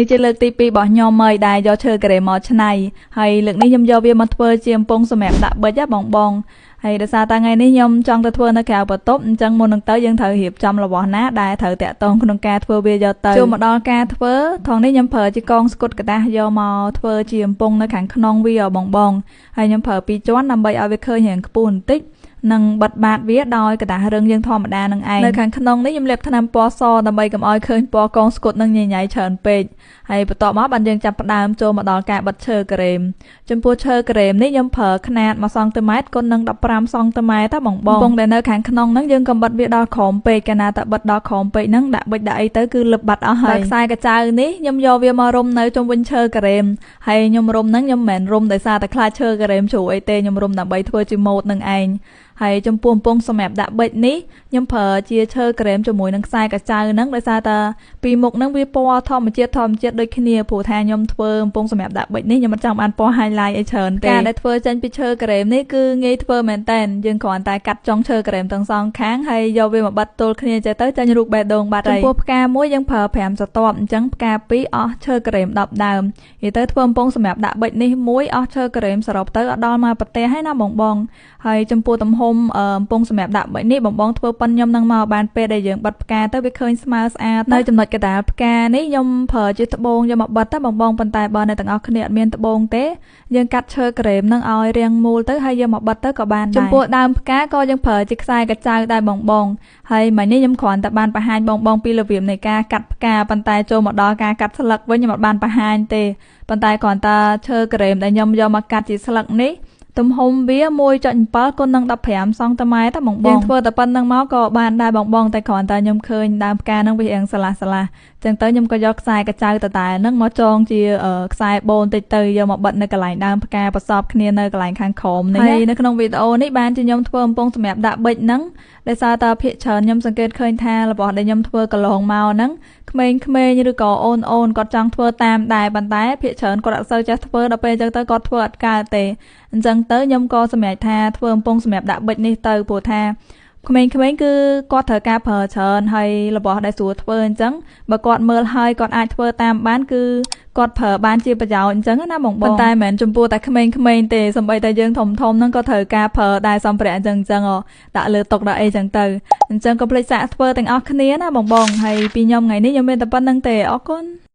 នេះជាលើកទី2របស់ខ្ញុំហើយដែលយកឈើការ៉េមកច្នៃហើយលើកនេះខ្ញុំយកវាមកធ្វើជាកំពង់សម្រាប់ដាក់ប៊ិចណាបងបងហើយដោយសារតែថ្ងៃនេះខ្ញុំចង់ទៅធ្វើនៅក្រៅបន្ទប់អញ្ចឹងមុននឹងទៅយើងត្រូវរៀបចំរបស់ណាដែលត្រូវតាក់ទងក្នុងការធ្វើវាយកទៅចូលមកដល់ការធ្វើថងនេះខ្ញុំប្រើជាកងស្គុតក្រដាសយកមកធ្វើជាកំពង់នៅខាងក្នុងវាបងបងហើយខ្ញុំប្រើពីរជាន់ដើម្បីឲ្យវាឃើញរាងខ្ពស់បន្តិចនិងបិទបាតវាដោយក្រដាសរឹងយើងធម្មតានឹងឯងនៅខាងក្នុងនេះខ្ញុំលាបថ្នាំពណ៌សដើម្បីកុំឲ្យឃើញពណ៌កងស្គុតនឹងញញៃច្រើនពេកហើយបន្ទាប់មកបានយើងចាប់ផ្ដើមចូលមកដល់ការបិទឈើការ៉េមចំពោះឈើការ៉េមនេះខ្ញុំប្រើខ្នាត1សង់ទីម៉ែត្រគុណនឹង15សង់ទីម៉ែត្រតាបងបងកំពុងដែលនៅខាងក្នុងហ្នឹងយើងកុំបិទវាដល់ក្រោមពេកកាលណាតែបិទដល់ក្រោមពេកហ្នឹងដាក់បិចដាក់អីទៅគឺលឹបបាត់អស់ហើយខ្សែកញ្ចៅនេះខ្ញុំយកវាមករុំនៅជុំវិញឈើការ៉េមហើយខ្ញុំរុំហ្នឹងខ្ញុំមិនមែនរុំដោយសារតែខ្លាចឈើការ៉េមជ្រុលអីទេខ្ញុំរុំដើម្បីធ្វើជាម៉ូតនឹងឯងហើយចំពោះកំពង់សម្រាប់ដាក់ប៊ិចនេះខ្ញុំប្រើជាឈើក្រែមជាមួយនឹងខ្សែកញ្ចៅហ្នឹងដោយសារតែពីមុខហ្នឹងវាពណ៌ធម្មជាតិធម្មជាតិដូចគ្នាព្រោះថាខ្ញុំធ្វើកំពង់សម្រាប់ដាក់ប៊ិចនេះខ្ញុំមិនចង់បានពណ៌ highlight អីច្រើនទេការដែលធ្វើចេញពីឈើក្រែមនេះគឺងាយធ្វើមែនតើយើងគ្រាន់តែកាត់ចុងឈើក្រែមទាំងសងខាងហើយយកវាមកបិទទល់គ្នាចេះទៅចេញរូបបេះដូងបាត់ហើយចំពោះផ្កាមួយយើងប្រើ5ស្រទាប់អញ្ចឹងផ្កា2អស់ឈើក្រែម10ដើមនិយាយទៅធ្វើកំពង់សម្រាប់ដាក់ប៊ិចនេះមួយអស់ឈើក្រែមសរុបទៅអត់ដល់មកប្រទេសហើយណាបងបងហើយចំពោះទំហំកំពង់សម្រាប់ដាក់បិចនេះបងបងធ្វើប៉ុនខ្ញុំនឹងមកបានពេលដែលយើងបិទផ្កាទៅវាឃើញស្មើស្អាតនៅចំណុចកណ្ដាលផ្កានេះខ្ញុំប្រើជាត្បូងយកមកបិទតែបងបងប៉ុន្តែបើអ្នកទាំងអស់គ្នាអត់មានត្បូងទេយើងកាត់ឈើក្រែមនឹងឲ្យរាងមូលទៅហើយយកមកបិទទៅក៏បានដែរចំពោះដើមផ្កាក៏យើងប្រើជាខ្សែកញ្ចៅដែរបងបងហើយមិញនេះខ្ញុំគ្រាន់តែបានបង្ហាញបងបងពីរបៀបនៃការកាត់ផ្កាប៉ុន្តែចូលមកដល់ការកាត់ស្លឹកវិញខ្ញុំអត់បានបង្ហាញទេប៉ុន្តែគ្រាន់តែឈើក្រែមដែលខ្ញុំយកមកកាត់ជាស្លឹកនេះទំហំវា1.7គុណនឹង15សង់ទីម៉ែត្រតាបងបងយើងធ្វើតែប៉ុណ្្នឹងមកក៏បានដែរបងបងតែគ្រាន់តែខ្ញុំឃើញដើមផ្កាហ្នឹងវារៀងស្រឡះស្រឡះចឹងទៅខ្ញុំក៏យកខ្សែកញ្ចៅតតែហ្នឹងមកចងជាខ្សែបូនតិចទៅយកមកបិទនៅកន្លែងដើមផ្កាប្រសពគ្នានៅកន្លែងខាងក្រោមនេះហើយនៅក្នុងវីដេអូនេះបានជាខ្ញុំធ្វើកំពង់សម្រាប់ដាក់ប៊ិចហ្នឹងដោយសារតែភាគច្រើនខ្ញុំសង្កេតឃើញថារបស់ដែលខ្ញុំធ្វើកន្លងមកហ្នឹងក្មេងៗឬក៏អូនៗគាត់ចង់ធ្វើតាមដែរប៉ុន្តែភាគច្រើនគាត់អត់សូវចេះធ្វើដល់ពេលអញ្ចឹងទៅគាត់ធ្វើអត់កើតទេអញ្ចឹងទៅខ្ញុំក៏សម្រេចថាធ្វើកំពង់សម្រាប់ដាក់ប៊ិចនេះទៅព្រោះថាក្មេងៗគឺគាត់ត្រូវការប្រើច្រើនហើយរបស់ដែលស្រួលធ្វើអញ្ចឹងបើគាត់មើលហើយគាត់អាចធ្វើតាមបានគឺគាត់ប្រើបានជាប្រយោជន៍អញ្ចឹងណាបងបងប៉ុន្តែមិនមែនចំពោះតែក្មេងៗទេសូម្បីតែយើងធំៗហ្នឹងក៏ត្រូវការប្រើដែរសម្ភារៈអញ្ចឹងដាក់លើតុដាក់អីចឹងទៅអញ្ចឹងកុំភ្លេចសាកធ្វើទាំងអស់គ្នាណាបងបងហើយពីខ្ញុំថ្ងៃនេះខ្ញុំមានតែប៉ុណ្្នឹងទេអរគុណ។